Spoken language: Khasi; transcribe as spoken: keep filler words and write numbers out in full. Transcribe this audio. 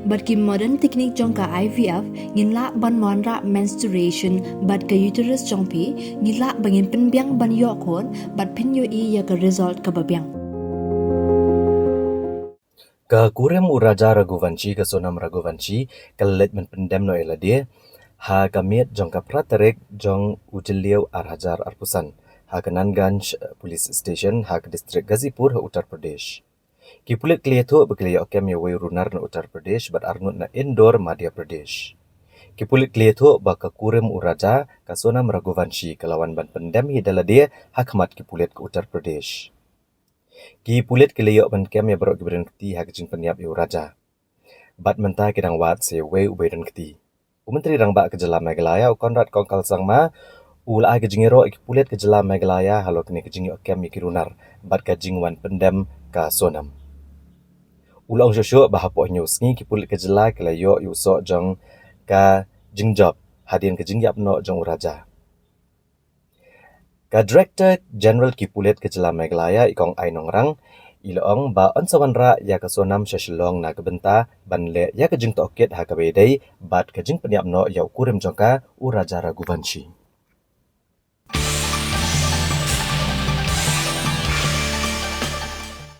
Bad ki modern technique jong ka I V F, ngin lah ban wanrah menstruation bad ka uterus jong phi, ngin lah ba ngin pynbiang ban ïoh khun bad phin ïohi ïa ka result kaba biang. Ka kurim u Raja Raghuvanshi, ka Sonam Raghuvanshi, ka la leit ban pyndem noh ïa lade ha ka miet jong ka phra tarik jong u Jylliew ar hajar arphew san ha ka Nanganj Police Station ha ka district Ghazipur ha Uttar Pradesh. Ki pulit ki la ïathuh ba ki la ïoh kem ïa uwei u runar na Uttar Pradesh bad arngut na Indore, Madhya Pradesh. Ki pulit ki la ïathuh ba ka kurim u Raja, ka Sonam Raghuvanshi, ka la wan ban pyndem hi da lade ha khmat ki pulit ka Uttar Pradesh. Ki pulit ki la ïoh ban kem ïa baroh kiba don kti ha ka jingpynïap ïa u Raja. Bad mynta ki dang wad sa ïa uwei uba don kti. U Myntri Rangbah ka Jylla Meghalaya, u Conrad Kongkal Sangma, u la ai ka jingïaroh ïa ki pulit ka Jylla Meghalaya halor kane ka jingïoh kem ïa ki runar bad ka jingwan pyndem ka Sonam. U la ong shuh shuh ba hapoh hynñiew sngi ki pulit ka jylla ki la ïoh ïa u soh jong ka jingjop hadien ka jingïap noh jong u Raja. Ka Director General ki pulit ka Jylla Meghalaya, i Kong I. Nongrang, i la ong ba yn sa wanrah ïa ka Sonam sha Shillong na ka bynta ban leh ïa ka jingtohkit ha kaba ïadei bad ka jingpynïap noh ïa u kurim jong ka, u Raja Raghuvanshi.